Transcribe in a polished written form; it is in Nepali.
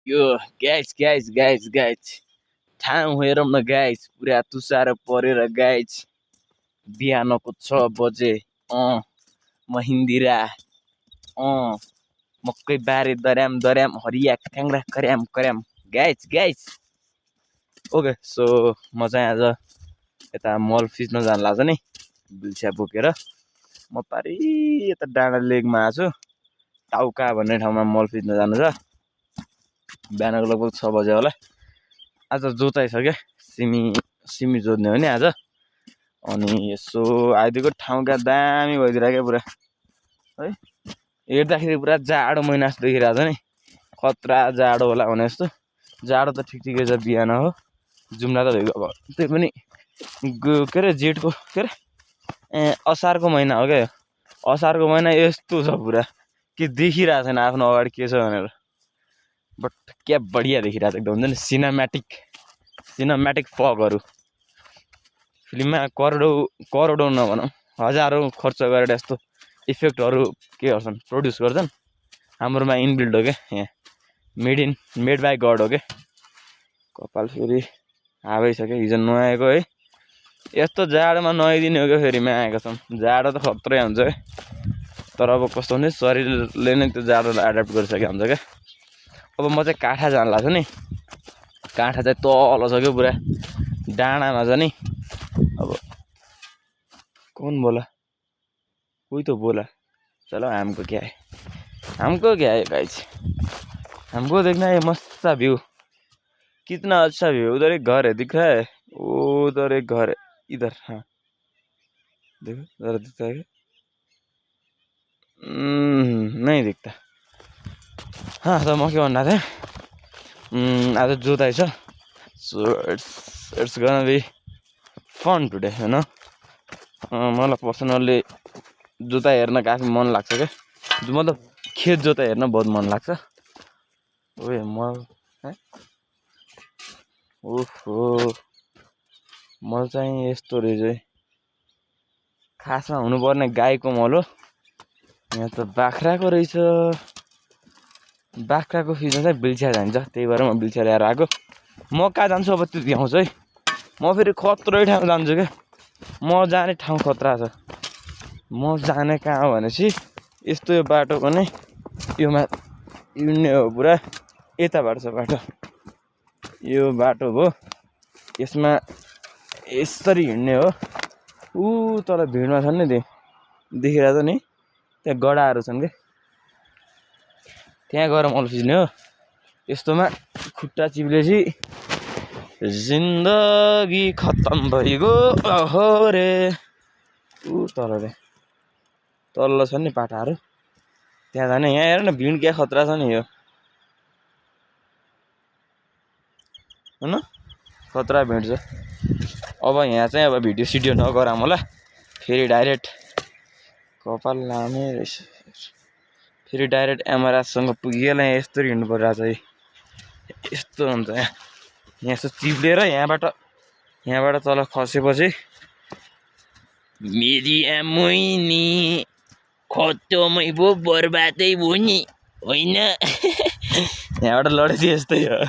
यो गाइज ठाउँ हेरौँ न गाइज पुरा तुसारो परेर गाइज बिहानको 6 बजे महिन्दिरा मकै बारे दर्याम हरिया काङ्रा कर्याम गाइज ओके सो म चाहिँ आज यता मल फिच्न जानु लाग्छ नि बिल्छा बोकेर म पारि यता डाँडा लेकमा आएको छु टाउका भन्ने ठाउँमा मल फिच्न जानु छ बिहानको लगभग 6 बजे होला आज जोताइ छ क्या सिमी जोत्ने हो नि आज अनि यसो आइदिएको ठाउँ क्या दामी भइदिरहेको पुरा है हेर्दाखेरि पुरा जाडो महिना जस्तो देखिरहेको छ नि खतरा जाडो होला भने जस्तो जाडो त ठिकै छ बिहान हो जुम्ला त भइगयो अब त्यही पनि के अरे जेठको के अरे असारको महिना हो क्या असारको महिना यस्तो छ पुरा के देखिरहेको छैन आफ्नो अगाडि के छ भनेर बट क्या बढिया देखिरहेको छ एकदम हुन्छ नि सिनेम्याटिक फगहरू फिल्ममा करोडौँ नभनौँ हजारौँ खर्च गरेर यस्तो इफेक्टहरू के गर्छन् प्रड्युस गर्छन् हाम्रोमा इनबिल्ड हो क्या यहाँ मेड बाई गड हो क्या कपाल फेरि हावै छ क्या हिजो नआएको है यस्तो जाडोमा नआइदिने हो क्या फेरि आएको छौँ जाडो त खत्रै हुन्छ क्या तर अब कस्तो हुन्छ शरीरले नै त्यो जाडोलाई एडाप्ट गरिसकेको हुन्छ क्या अब म चाहिँ काठा जानु लाग्छु नि काठा चाहिँ तल छ क्या पुरा डाँडामा छ नि अब कौन बोला कोई तो बोला चलो हमको क्या है गाइस हमको देखना है मस्त व्यू कितना अच्छा व्यू उधर एक घर है दिख रहा है उधर एक घर है इधर हाँ देखो जरा दिखता है नहीं दिखता हाँ तो म के भन्नु थिएँ आज जोताइ छ so it's gonna be fun today होइन मलाई पर्सनल्ली जोताइ हेर्न काफी मन लाग्छ क्या मतलब खेत जोताइ हेर्न बहुत मन लाग्छ ओए मल है ओहो मल चाहिँ यस्तो रहेछ है खासमा हुनुपर्ने गाईको मल हो यहाँ त बाख्राको रहेछ बाख्राको फिच्न चाहिँ बिल्छा जान्छ त्यही भएर म बिल्छा ल्याएर आएको म कहाँ जान्छु अब त्यो देखाउँछ है म फेरि खत्रै ठाउँ जान्छु क्या म जाने ठाउँ खतरा छ म जाने कहाँ हो भनेपछि यस्तो यो बाटोको नै योमा हिँड्ने हो पुरा यताबाट छ बाटो यो बाटो हो यसमा यसरी हिँड्ने हो तल भिडमा छन् नि देखिरहेको छ नि त्यहाँ गडाहरू छन् क्या त्यहाँ गएर मल फिच्ने हो यस्तोमा खुट्टा चिप्लेपछि जिन्दगी खत्तम भइगयो अहो रे तल रे तल्लो छ नि पाटाहरू त्यहाँ जाने यहाँ हेर न भिड क्या खतरा छ नि यो होइन खतरा भिड छ अब यहाँ चाहिँ अब भिडियो सिडियो नगराउँ होला फेरि डाइरेक्ट कपाल लामे रहेछ फेरि डाइरेक्ट एमआरआजसँग पुगेर यस्तो हिँड्नु परिरहेको छ है यस्तो हुन्छ यहाँ यस्तो चिप्लेर यहाँबाट तल खसेपछि मेरी आमैनी खत्तमै भयो बर्बादै भयो नि होइन यहाँबाट लडेपछि यस्तै हो